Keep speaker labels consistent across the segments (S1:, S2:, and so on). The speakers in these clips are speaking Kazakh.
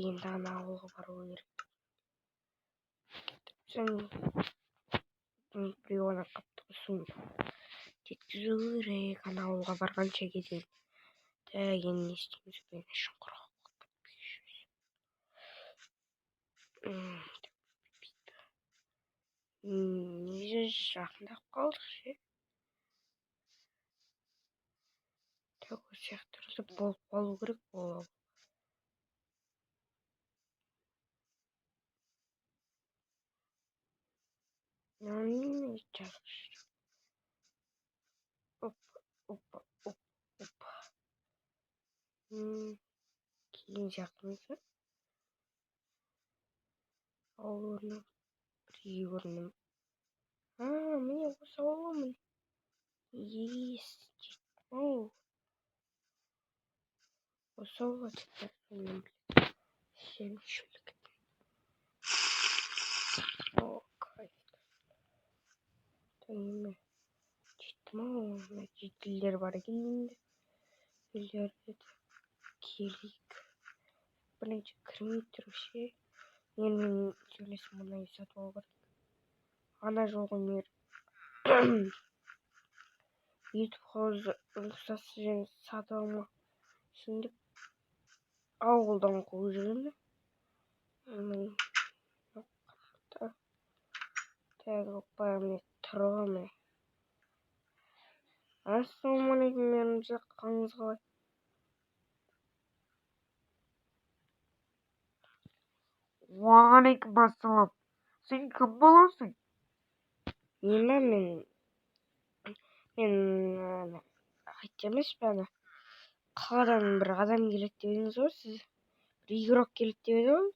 S1: Енді ана ауылға бару керек. Біреу ана қапты суын жеткізу керек ана ауылға барғанша дейін. Так, енді не істейміз? Мен шұңқырға негізі жақындап қалдық ше. Так, осы сияқты болып қалу керек ол. Оп, опа, оп, опа. Кейін сияқтымыз ба? Ауыл орны бір үй көрінді. А, міне, осы ауыл ғой, міне. Ес, жеттім ау. Осы ауылға жеттім. Сен шөлік. О, кайф. Неме, жеттім ау. Мына жителдер бар екен енді. Үйлерге келейік. Бірінші кірмей тұрып ше. Менімен сөйлесіп, мына үй сатып алу керек. Ана жолғы мер Ютуб хаус рұқсатсыз және сатып алмасын деп ауылдан қуып жіберді. Так, опа, міне тұр ғой, міне. Ассалаумағалейкум, мырза, қалыңыз қалай?
S2: Уағалейкум ассалам. Сен кім боласың?
S1: Мен ба, мен ана айтты емес пе, ана қаладан бір адам келеді деп едіңіз ғой сіз. Бір игрок келеді деп еді ғой.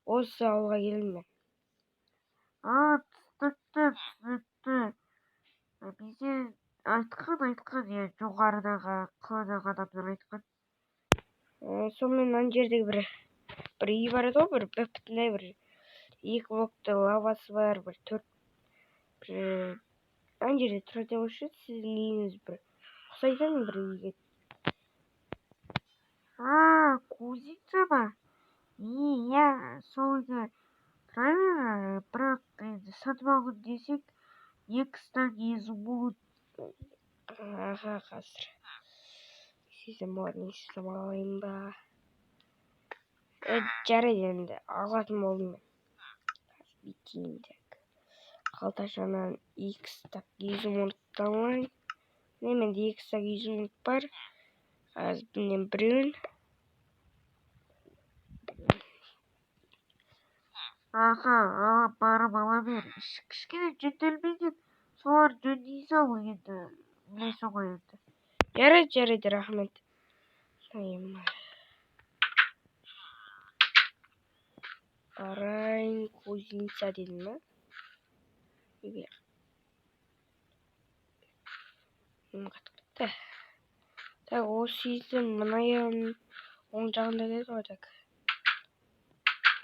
S1: Осы ауылға келдім мен.
S2: А, түсінікті, түсінікті. Бізде айтқан, иә, жоғарыдағы қаладағы адамдар айтқан.
S1: Сонымен ана жердегі бір үй бар еді ғой, бір бүтіндей бір екі блокты лавасы бар, бір төрт бір ана жерде тұрады деп еді, сіздің үйіңіз бір ұқсайды бір үйге.
S2: А, кузница ма? Иә, сол үйде тұрамын, бірақ енді сатып алғым десең, екі стак изумруд.
S1: Аха, қазір. Не істесем болады, не істесем, алайын ба? Жарайды, енді алатын болдым мен. Бүйтейін, так. Қалташамнан екі стак изумрудты алайын. Міне, менде екі стак изумруд бар. Қазір міне біреуін.
S2: Аха, ала барып ала бер. Кішкене жөнделмеген, соларды жөндей сал енді, білесің ғой енді.
S1: Жарайды, жарайды, рахмет. Барайын, кузница дедім ба? Қатып кетті. Так, осы үйдің мына оң жағында деді ғой, так.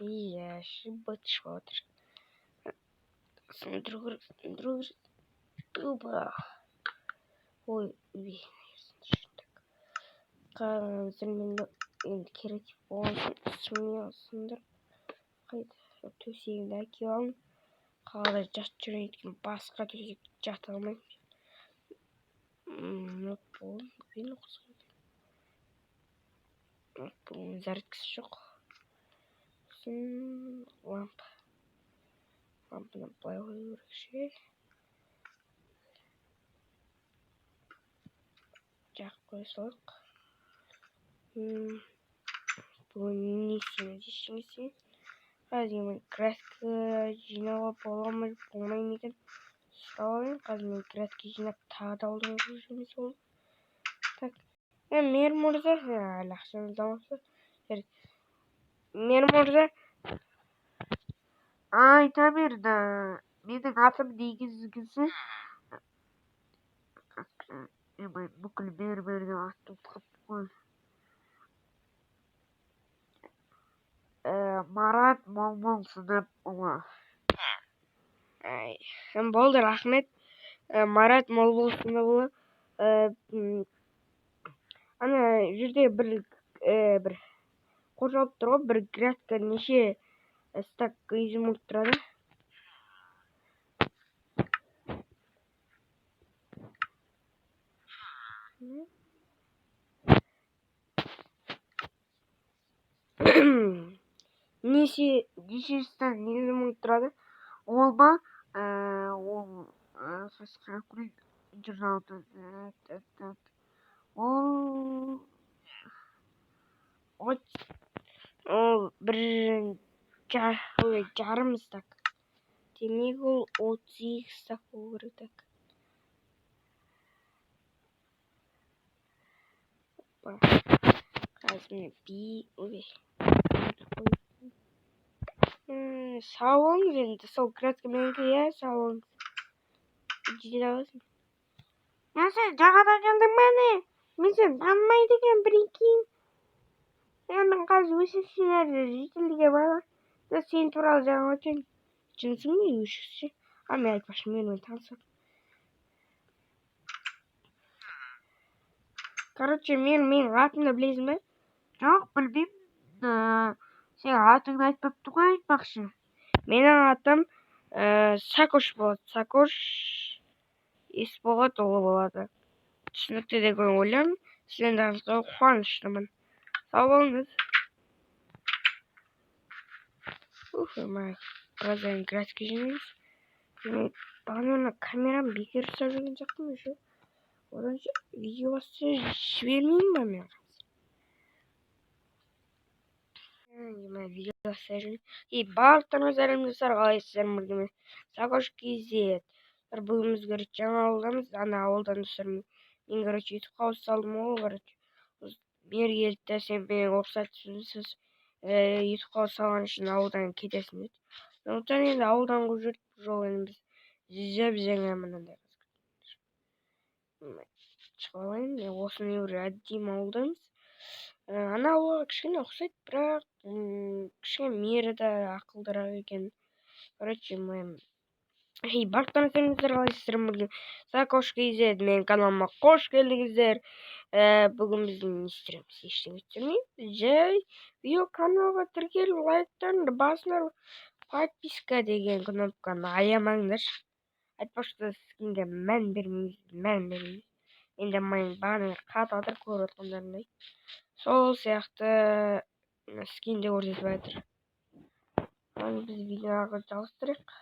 S1: Иә, быт шығып отыр. Сындыру керек, сындыру керек. Опа. Ой, қазір мен енді креатив болған соң сындырып қайда төсегімді әкеліп алдым. Қалада жатып жүрейін, өйткені басқа төсек жата алмаймын. Бүгін зарядкасы жоқ. Сосын лампа. Лампаны былай қою керек ше. Жағып қоя салайық. Бүгін не істейміз, ештеңе істемейміз. Қазір мен грядка жинауға бола ма, болмай ма екен сұрап алайын. Қазір мен грядка жинап тағы да ауылдан қуып жүрміз ол. Так, мэр мырза, әлі ақшамызды алмапты. Жарайды. Мэр мырза.
S2: Айта бер, менің атым негізгісі. Бүкіл мэр-мэрдің атын ұмытып қалыппын ғой. Марат Молболсынұлы.
S1: Болды, рахмет. Марат Молболсынұлы. Ана жерде бір Қоршалып тұр ғой, бір грядка неше стак изумруд тұрады? Неше стак изумруд тұрады?
S2: Ол ма? Ол қазір қарап көрейін журналды. Так. Ол
S1: Ол бір жарым стак. Демек, ол 32 стак болу керек, так. Опа. Қазір міне би, ой. Сау болыңыз енді, сол грядка менікі, иә, сау болыңыз. Жете аласың. Я сен жаңадан келдің бе, не? Мен сені танымайды екенмін, прикинь. Я мен қазір өсекшілерді жительге барамын. Да сен туралы жаңа айтайын. Жынсың ба, өшікші? А мен айтпақшы, мен оны танысам. Короче, менің атымды білесің бе?
S2: Жоқ, білмеймін. Сен атыңды айтпапты ғой айтпақшы.
S1: Менің атым Сакош болады. Сакош Есболатұлы болады. Түсінікті деген ойлаймын. Сіздермен танысуға қуаныштымын. Сау болыңыз. Ух, мә, біраздан грядка жинаймыз. Мен бағана камерам бекер ұстап жүрген жоқпын еще. Одан видео басса жібермеймін ба мен қазір? Мына видео басса жүрмін. И барлықтарыңызға сәлем, достар, қалайсыздар? Бірге мен Сакош KZ. Бүгін біз, короче, жаңа ауылдамыз. Ана ауылдан, достар, мен, короче, ютубқа ауыз салдым ғой, короче. Бері келді де, сен менің рұқсатсыз, ютубқа ауыз салған үшін ауылдан кетесің деді. Сондықтан енді ауылдан қуып жіберді. Бұл жолы енді біз жап жаңа мынандай шығып алайын. Мен осыны бір әдемі ауылдамыз. Ана ауылға кішкене ұқсайды, бірақ, кішкене мері де ақылдырақ екен. Короче, мен Эй, барлықтарыңызға сәлеметсіздер, қалайсыздар? Бүгін Сакош KZ, менің каналыма қош келдіңіздер. Бүгін біз не істейміз? Ештеңе істемейміз. Жай видео каналға тіркеліп, лайктарыңды басыңдар, подписка деген кнопканы аямаңдаршы. Айтпақшы, скинге мән бермейміз, мән бермейміз. Енді мен бағана қатып жатыр, көріп отқандарыңдай. Сол сияқты скинде көрсетіп жатыр. Ал біз видеоға жалғастырайық.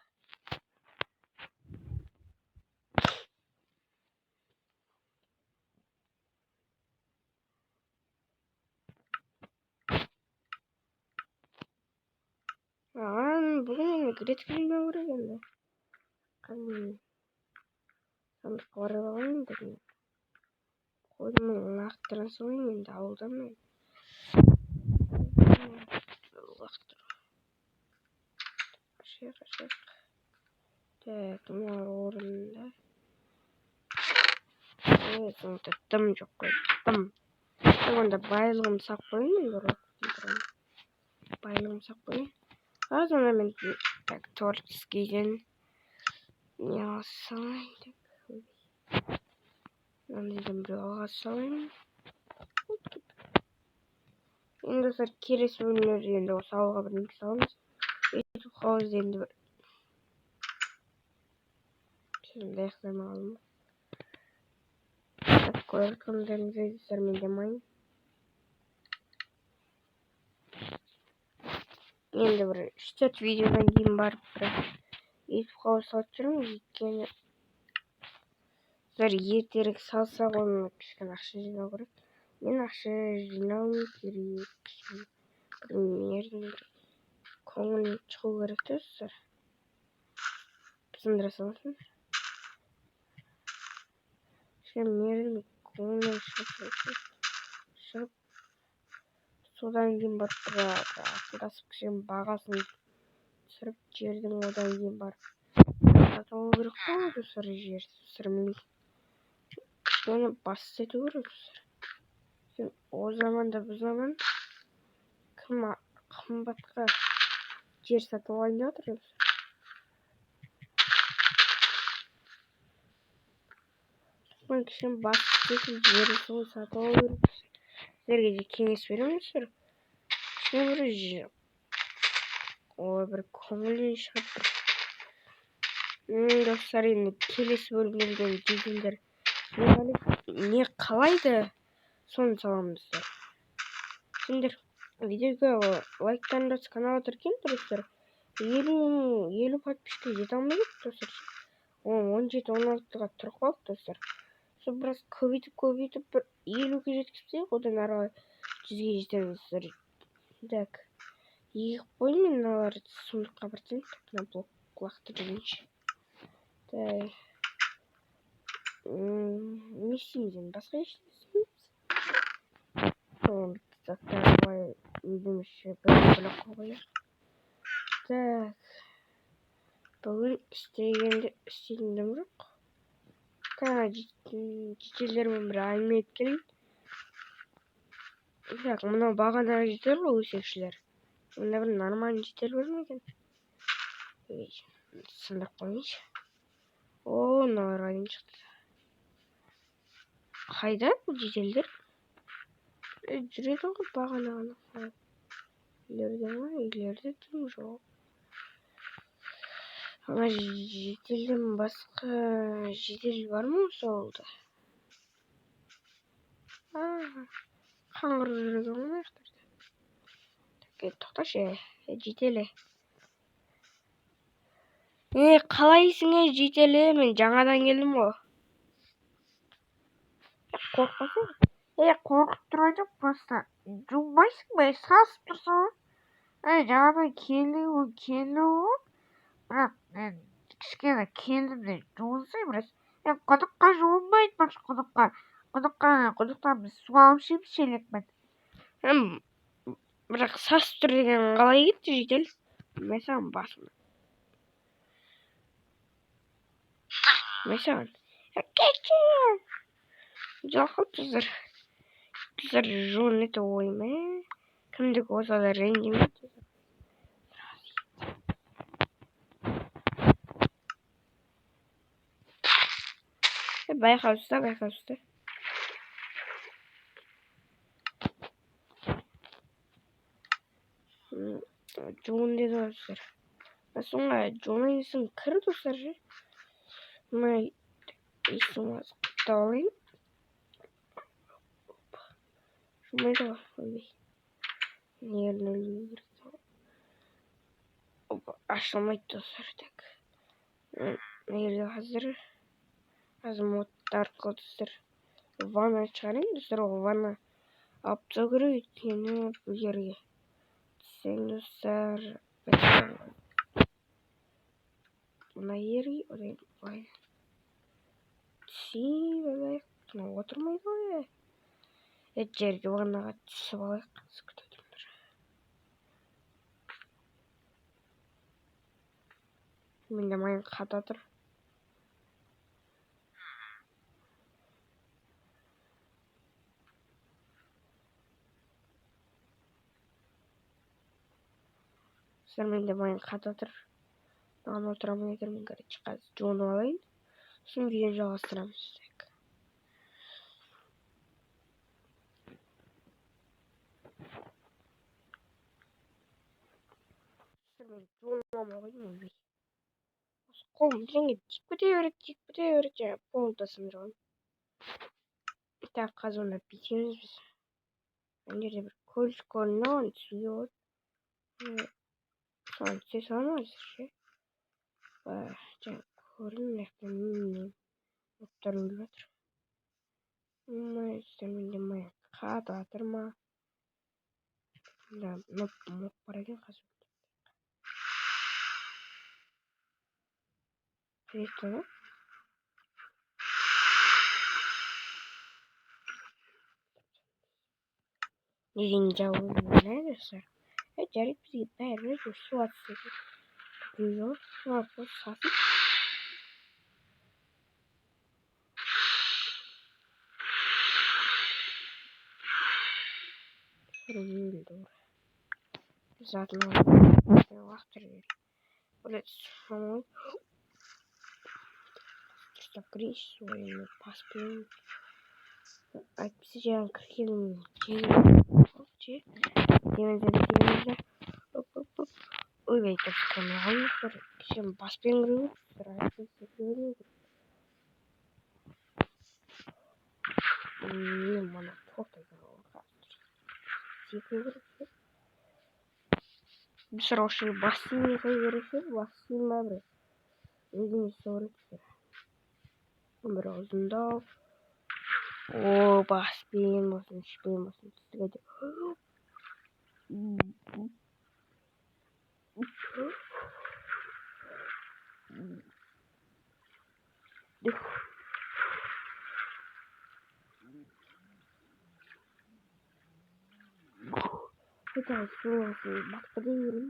S1: Маған бүгін енді гречка жемеу керек енді. Қазір сандыққа барып алайын бүгін. Қойдым, лақтыра салайын енді ауылдан мен. Лақтыру. Қашайық, қашайық. Так, мыналар орнында. Ой, сонда дым жоқ қой, дым. Так, онда байлығымды салып қояйын мен бір уақыт. Байлығымды салып қояйын. Қазір онда мен, так, творческийден не ала салайын, так, мынандайдан біреу ала салайын. Енді достар, келесі бөлімдерде енді осы ауылға бірдеңе саламыз. Ютуб хауыз енді бір сөзімді аяқтамай қалдым. Так, көріп тұрғандарыңыздай, достар, мен демайын. Енді бір үш-төрт видеодан кейін барып бір ютуб хауыз салып жүрмін. Өйткені достар, ертерек салсақ, оны кішкене ақша жинау керек. Мен ақша жинауым керек. Кішкене бір мерзім, бір көңілім шығу керек те, достар. Сындыра саласың. Кішкене мерзім көңілім шығып, содан кейін барып бір ақылдасып, кішкене бағасын түсіріп жердің, одан кейін барып сатып алу керек қой, достар, жер. Достар, мен кішкене бас істету керек, достар. Сен о заманда бұл заман кім қымбатқа жер сатып алайын деп жатыр, достар? Сондықтан кішкене бас істетіп, жерді сол сатып алу керек. Сіздерге де кеңес беремін, достар. Бір ой, бір көңілден шығып бір. Достар, енді келесі бөлімдерден жительдер не қалайды, соны саламыз достар. Сендер видеоға лайктан басып каналға тіркеліңдер достар. 50 подписчикке жете алмай кеттік достар. 17, 16-ға тұрып қалдық достар. Сол біраз көбейтіп, көбейтіп бір 50-ге жеткізсек, одан ары қарай 100-ге жетеміз достар. Так. Егіп қойдым мен мыналарды сундукқа бір тастайын. Мына блок лақтырып жіберейінші. Так. Не істейміз енді? Басқа ештеңе істемейміз. Заттар былай өзімізше бір бөлек қойып қояйық. Так. Бүгін істегенде істейтін дым жоқ. Так, жительдермен бір әңгіме айтып келейін. Так, мынау бағанағы житель ғой, өсекшілер. Мында бір нормальный житель бар ма екен? Ой, сындырып қояйыншы. О, мыналар қайдан шықты? Қайда бұл жительдер? Жүреді ғой бағана ғана. Үйлерде ма? Үйлерде дым жоқ. Ана жительден басқа житель бар ма осы ауылда? Қаңғырып жүр екен ғой мына жақтарда. Так, тоқташы, жителі. Қалайсың, жителі? Мен жаңадан келдім ғой. Қорықпасаң?
S2: Қорқып тұрған жоқ, просто жуынбайсың ба, сасып тұрсың ғой. Жаңадан келдің ғой, келдің ғой. Бірақ мен кішкене келдім де жуынсай біраз. Құдыққа жуынбайды, бірақ құдыққа. Құдықтан біз су алып ішеміз шелекпен.
S1: Бірақ сасып тұр деген қалай кетті, житель? Мен саған басым. Мен саған. Кетші! Жоқ, достар. Достар, жуын это ойма. Кімдік болса да ренжімейді. Байқаусызда, байқаусызда. Жуын деді ғой достар. Соңға жуынайын десем кір достар ше. Мына есім құттап алайын. Жумайды ғой, ойбай. Нерін өлу керек. Опа, ашылмайды достар. Так. Мына жерде қазір мод арқылы достар ванна шығарайын достар. Ол ванна алып тастау керек, өйткені бұл жерге түссең достар, мына жерге одан былай түсіп алайық. Мына отырмайды ғой. Жерге ваннаға түсіп алайық. Қазір күте тұрыңдар. Менде майын қата тұр. Достар, менде майын қата тұр. Маған отыра алмай отырмын, короче, қазір жуынып алайын. Сосын видеоны жалғастырамыз. Так. Достар, мен жуынып алмай қойдым, ойбай. Осы қолым бірдеңе тиіп кете береді, тиіп кете береді, жаңа қолымды да сындырып алдым. Так, қазір онда бүйтеміз біз. Ана жерде бір көлік көрінді, оған түсуге болады. Соған түсе саламын ғой ше. Жаңа көрдім, мына жақта не оттар өліп жатыр. Мына достар, менде мая қатып жатыр ма? Мында моп бар екен қазір. Қажет ма? Неден жауып достар? Жарайды, бізге бәрібір су атса екен. Біреу жоқ, су арқылы сасып. Өлді. Затын лақтырып жіберейік. Блядь, дұрыстап кірейінші, суға енді басып берейін. Әйтпесе жаңа кіргенім жеңіл. ше. Бүйтеміз де, бүйтеміз де. Оп, оп, оп. Ойбай, дұрыс кірмей қалдым, достар. Кішкене баспен кіру керек, достар. Аяқпен секіре бермеу керек. Мен мына торт секіру керек ше. Достар, осы жерге бассейн жасау керек ше. Бассейн ба бір өзіне жасау керек, достар. Бір ұзындау. О, баспен болсын, ішпен болсын, түстік әйтеуір. Хотя батып кете беремін.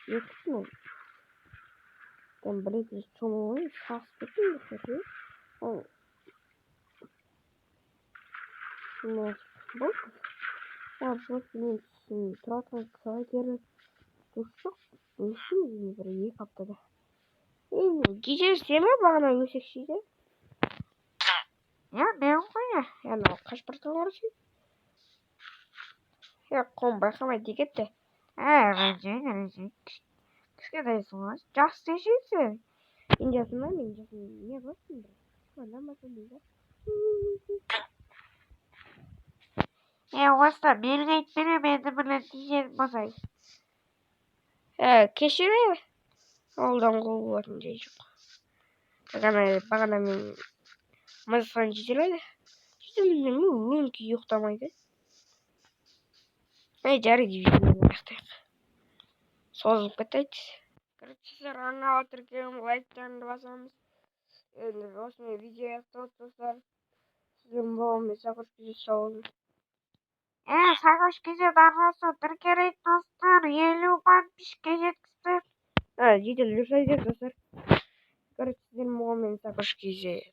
S1: Екі мен. Там бір екі рет шомылып сасып кеттім, достар ше. Ол болды. Вот мен тұратын квартира душ жоқ. Не істейміз бір 2 аптада. Кешірім сен бе бағана өсекші?
S2: Иә, мен ғой.
S1: Анау қашып бара жатқан сен? Иә, қолым байқамай тиіп кетті.
S2: Ренжейін, ренжейін. Кішкентайсың ғой, жас десең сен.
S1: Мен жасым ба? Мен жасым не қыласың бір? Анда ма сондай да?
S2: Осыда белгі айтып беремін, енді бірлер тиісетін болса.
S1: Кешір, Ауылдан қол болатын жай жоқ. Бағана мен мазасынан жете алмайды. Жете алмайды, өңкей ұйықтамайды. Жарайды, видеоны аяқтайық. Созылып кетті әйтпесе. Короче, сіздер арнаға тіркеліп, лайктарыңды басамыз. Енді осымен видео аяқталды, достар. Сіздермен болған мен Сақош Кизет, сау болыңыз.
S2: Сақош Кизет арнасы тіркелейік, достар. 50 подписчикке жеткізді.
S1: Жедел жасай бер, достар. Короче, сіздермен болған мен Сақош Кизет.